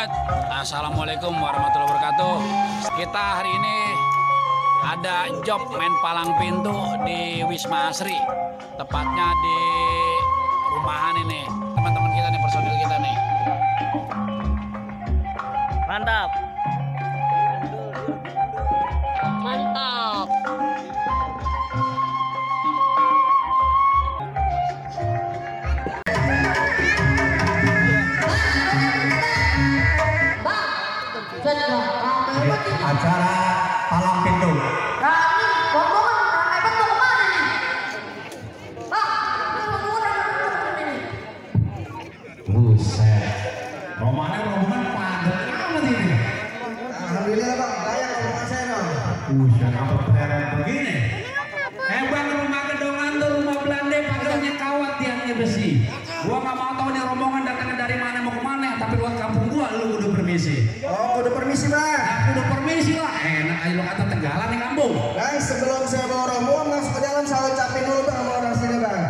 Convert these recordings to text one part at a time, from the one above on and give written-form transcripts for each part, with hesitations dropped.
Sobat, assalamualaikum warahmatullahi wabarakatuh. Kita hari ini ada job main palang pintu di Wisma Asri, tepatnya di rumahan ini. Teman-teman kita nih, personil kita nih. Mantap. Mantap. Acara palang pintu. Buset, rombongan padat amat ini. Alhamdulillah bang, layak rombongan saya dong. Buset, apa keren begini? Bang, rumah gedongan tuh rumah Belanda, pagarnya kawat, tiangnya besi. Gua nggak mau tahu nih rombongan datangnya dari mana mau kemana, tapi luar kampung gua lu udah permisi. Oh, udah permisi bang. Aku udah permisi lah. Enak aja lu kata Tenggalan nih kampung. Bang, sebelum saya bawa rombongan masuk ke dalam, saya ucapin dulu bang sama orang sini bang.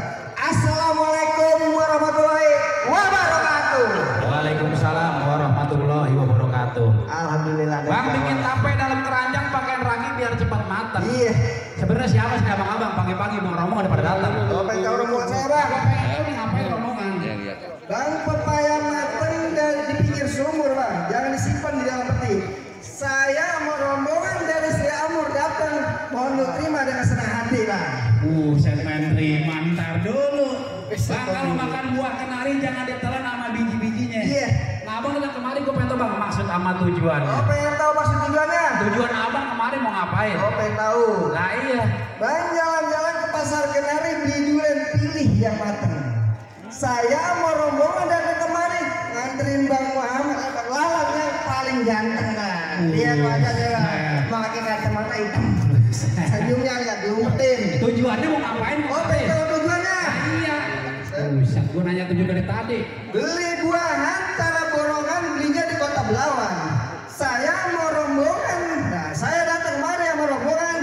Assalamualaikum warahmatullahi wabarakatuh. Waalaikumsalam warahmatullahi wabarakatuh. Alhamdulillah. Bang, bikin tape dalam keranjang pakaian ragi biar cepat matang. Iya. Sebenarnya siapa sih abang-abang pagi-pagi mau rombongan pada datang? Oh, pengen tahu rombongan saya bang. Ini ngapain rombongan? Bang, pepaya mateng dari di pinggir sumur bang, jangan disimpan di dalam peti. Saya mau rombongan dari Sri Amur datang, mohon lu terima dengan senang hati bang. Segmen terima, ntar dulu. Bang, kalau makan buah kenari jangan ditelan sama biji-bijinya. Iya. Nah, abang datang kemari gue pengen tahu bang maksud sama tujuan. Oh, pengen tahu maksud tujuannya? Tujuan abang kemarin mau ngapain? Oh, pengen tahu. Lah iya. Bang, jalan-jalan ke pasar Kenari beli durian pilih yang matang. Saya mau rombongan dari kemarin nganterin Bang Muhammad Abang Lalang yang paling ganteng kan. Lihat wajahnya bang, pakai kacamata hitam. Senyumnya lihat diumpetin. Tujuannya mau ngapain? Oh, pengen tahu tujuannya? Iya. Buset, gue nanya tujuan dari tadi. Beli buahan cara borongan, belinya di Kota Belawan. Saya mau rombongan. Nah, saya datang kemari sama rombongan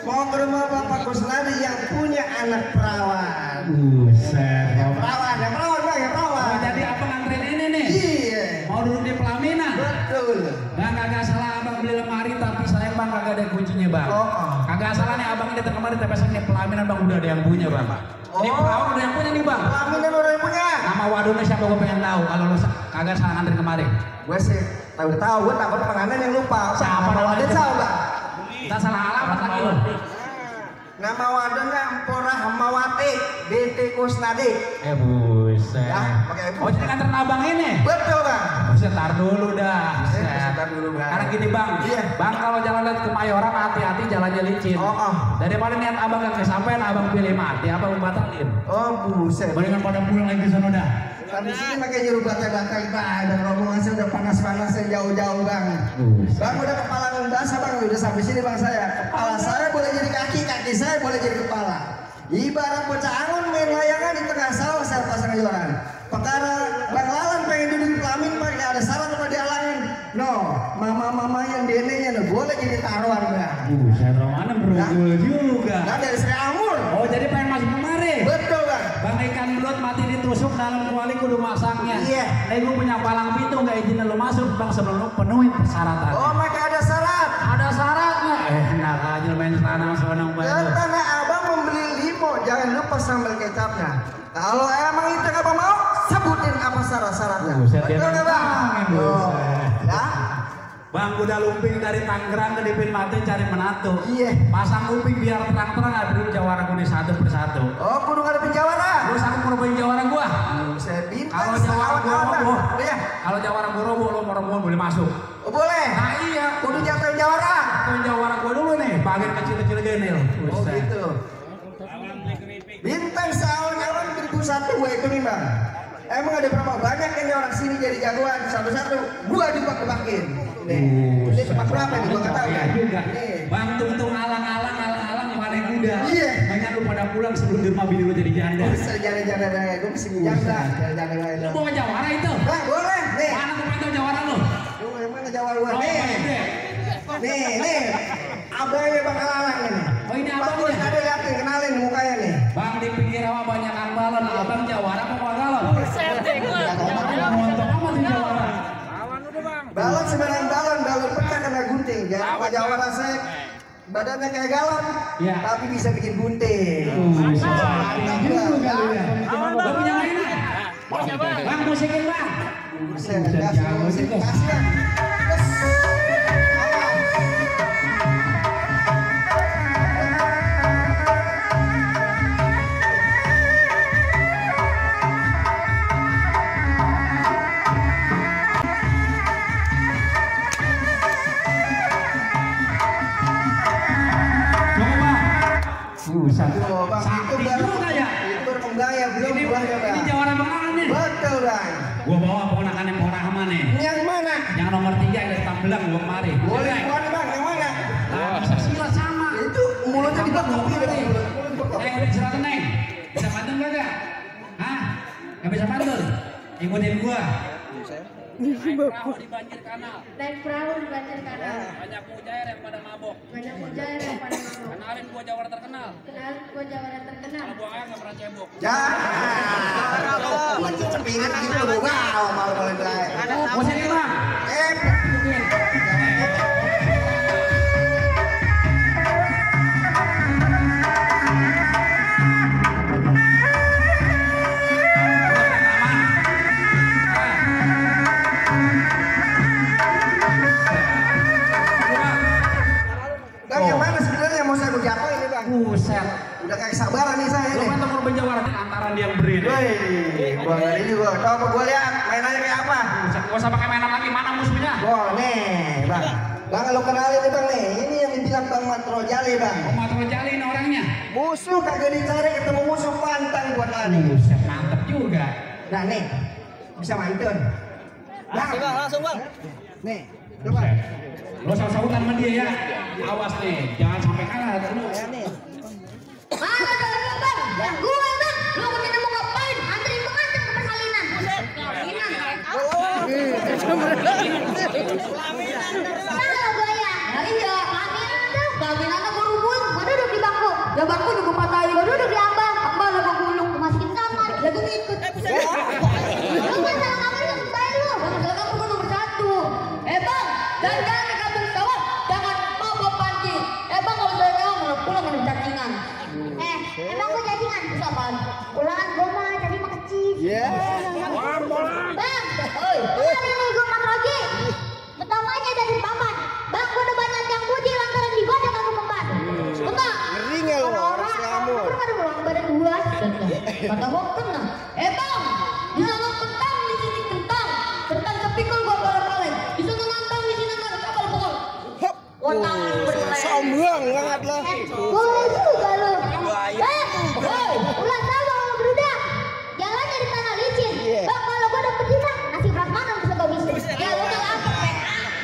mau ke rumah Bapak Kusnadi yang punya anak perawan. Buset. Yang perawan bang, yang perawan. Oh, jadi abang nganterin ini nih? Iya. Mau duduk di pelaminan? Betul. Bang, kagak salah abang beli lemari, tapi sayang bang kagak ada kuncinya bang. Oh. Kagak salah nih abang datang kemari, tapi sayang pelaminan bang udah ada yang punya bang. Ini perawan udah yang punya nih bang. Pelaminan udah yang punya. Nama wadonnya siapa gue pengen tahu kalau lu kagak salah nganterin kemari. Gue sih udah tahu, gue takut pengantin yang lupa. Siapa nama wadah tahu bang? Kita salah alamat lagi lu. Nama wadahnya Empora Hamawati binti Kusnadi. Buset. Ya, pakai Oh, jadi nganterin abang ini? Betul bang. Buset, tar dulu dah. Sebentar dulu bang. Karena gini bang, Iya. bang kalau jalan lihat ke Mayoran hati-hati jalannya licin. Oh. Daripada niat abang gak kesampean, abang pilih mati, abang batalin. Oh buset. Mendingan pada pulang lagi ke sana dah. Tapi sini pakai nyuruh batal-batal bang. Dan rombongan saya udah panas-panasnya jauh-jauh bang. Bang udah kepala basah bang, udah sampai sini bang saya. Kepala saya boleh jadi kaki, kaki saya boleh jadi kepala. Ibarat bocah angon main layangan di tengah sawah saya pasang joran. Perkara Bang Lalan pengen duduk di pelamin pakai ada syarat apa dihalangin? No, mama-mama yang denenya no, boleh jadi taruhan bang. Buset, romannya berunggul juga. Nah dari Sri Amur. Oh, jadi pengen masuk kemari? Betul bang. Bang, ikan belut mati ditusuk dalam kuali kudu masaknya. Iya. Gue punya palang pintu gak izinin lo masuk bang sebelum lo penuhin persyaratan. Oh mereka ada syarat. Ada syaratnya. Enak aja main senang senang banget. Karena abang membeli limo, jangan lupa sambal kecapnya. Kalau emang itu abang mau, sebutin apa syarat-syaratnya. Buset, dia Betul nggak bang? nantangin, Oh, buset. ya. Bang, udah lumping dari Tangerang ke Dipin Mati cari menantu. Iya. Pasang uping biar terang-terang ngadepin jawara gue satu persatu. Oh, kudu ngadepin jawara. Terus aku mau robohin jawara gua. Saya bintang. Kalau jawara gua roboh, ya. kalau jawara gua roboh, lo mau roboh boleh masuk. Oh, boleh. Nah iya, Kudu jatuhin jawara. jatuhin jawara gua dulu nih, bagian kecil-kecil gini loh. Oh gitu. Bintang sawan-sawan 1001 gue itu nih bang. Emang ada berapa banyak yang orang sini jadi jagoan satu-satu? Gua dibak-bakin. Ini tempat berapa nih? Gua nggak tahu ya. Juga. Nih. Bang, tung alang-alang paling kuda. Iya. Banyak lu pada pulang sebelum di rumah bini lu jadi janda. Bisa jalan-jalan aja, gue mesti janda. Jalan-jalan aja. Lu bawa jawara itu? Nah, boleh. Nih. Mana gua pengen tahu jawara lu? Lu yang mana jawara gua? Oh, Nih. gede. Nih. Abangnya Bang Lalang ini. Oh, ini Bagus, abangnya. ada lihat nih, kenalin mukanya nih. Bang, di pinggir rawa banyak balon, abang jawara apa galon? Setting lah. Montok amat di jawara. Jawara Sek. Badannya kayak galon, Iya. tapi bisa bikin gunting. Mantap Juga ya. lu ya. Lu punya mainan? Bang, musikin bang. Buset, kasih musik, kasih ya. Yes. Buset. Tuh, Bang, itu Sakti juga ya. Itu berpenggaya, belum buahnya, Bang. Ini Jawara Bengawan nih. Betul, Bang. Gua bawa ponakan yang Pak Rahman nih. Yang mana? Yang nomor 3 yang dari Tambelang gua kemari. Boleh buat Bang, yang mana? Nah, bisa silat sama. Itu mulutnya dibekap gitu, Bang. Udah istirahat Neng. Bisa pantun kagak? Hah? Nggak bisa pantun? Ikutin gua. Naik perahu di banjir kanal. Naik perahu di banjir kanal. Banyak mujair yang pada mabok. Banyak mujair yang pada mabuk. Kenalin gua Jawara terkenal. Kenalin gua Jawara terkenal. Kalau gua air nggak pernah cebok. Jangan. Gua cepingin gitu, wow, malu kalau dia. Musikin bang. Bang, yang mana sebenarnya yang mau saya ucapkan ini, Bang? Buset. Udah kayak sabaran nih saya Lu nih. kan nomor Jawara antara dia yang beri deh. Wih, gua ngeri juga. Coba gua lihat mainannya kayak apa. Buset, gak usah pakai mainan lagi. Mana musuhnya? Wah, nih, Bang. Bang, lu kenalin nih, Bang nih. Ini yang dibilang Bang Matro Jali, Bang. Oh, Matro Jali ini orangnya. Musuh kagak dicari, ketemu musuh pantang buat lari. Buset, mantep juga. Nah, nih. Bisa mantun. Bang, Langsung bang. nih. Coba. Lo saut-sautan sama dia ya. Awas nih, jangan sampai kalah dulu. Ya, nih. Mana jalan bang? Gue bang. Lu kesini mau ngapain? Anterin pengantin ke persalinan. Persalinan. Mana gue ya? Nah iya, pelaminan tuh. Pelaminan tuh gue rubuhin. Gue duduk di bangku. Ya bangku juga patahin. Gue duduk di ambang. Ambang lah gue gulung. Gue masukin kamar. Ya gue ngikut. Lu gak salah kamar lu. Baik lu. Gak salah kamar gue nomor 1. Bang. Jangan ke kampung sawah. Jangan mabok panci. Bang kalau saya mau pulang ada cacingan. Emang gue cacingan? Terus apaan? Ulangan gue mah, jadi mah kecil. Ya. Bang, oi, hari ini gue matroji. Pertamanya dari paman. Bang, gue udah banyak yang puji lantaran di gua dengan mempan. Enggak. Ngeri nggak lo, Orang-orang selamu. kan ada ulang badan gua. Kata gua kena. Bang, di sana kentang, di sini kentang. Kentang kepikul gua balik-balik. Di sana nantang, di sini nantang. Kapal pukul. Otak Sombong banget lo. boleh juga lo. Hei, ulang tahun lo berudak. Jalannya di tanah licin. Bang, kalau gua dapet kita, nasi prasmanan bisa gak bisa. Ya lu udah lapar, Pek.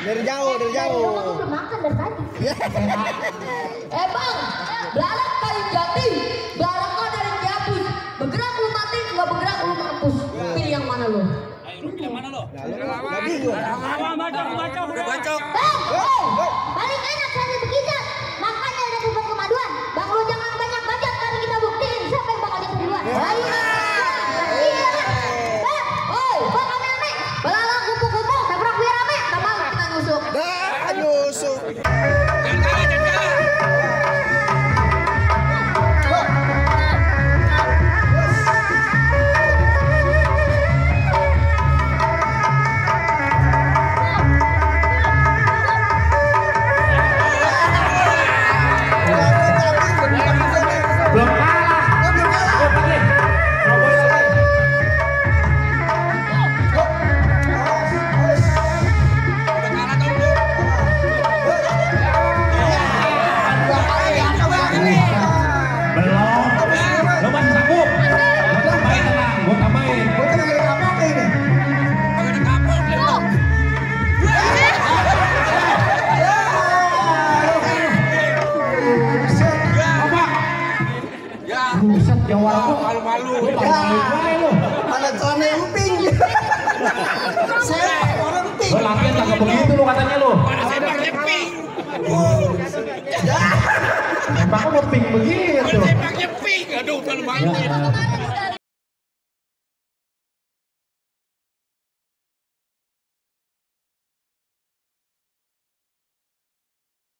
Dari jauh, dari Dari jauh. rumah gua udah makan dari tadi. Bang, belarak kayu jati, belarak dari jabus. Bergerak lu mati, nggak bergerak lu mampus. Pilih yang mana lu? Ayo, yang mana lo? Bang, paling enak saya begini. Makanya ada buat kemaduan. Bang, lu jangan banyak bacot, karena kita buktiin siapa yang bakal jadi duluan. Ayo. Iya. Bang, bang ame-ame. Belalang kupu-kupu, tabrak biar rame. Tak mau kita nusuk. Dah, nyusuk. Belum kalah. Oh, pakai. Robos lagi. Belum. Lo masih sanggup. Lo tambahin tenang. Gue tambahin. Gua kena ada apa ini? Buset, Jawara tuh malu-malu. Malu-malu. Ada celana emping. Saya orang emping. Lo latihan kagak begitu lo katanya lo. Nembaknya mau pink begitu. Kemarin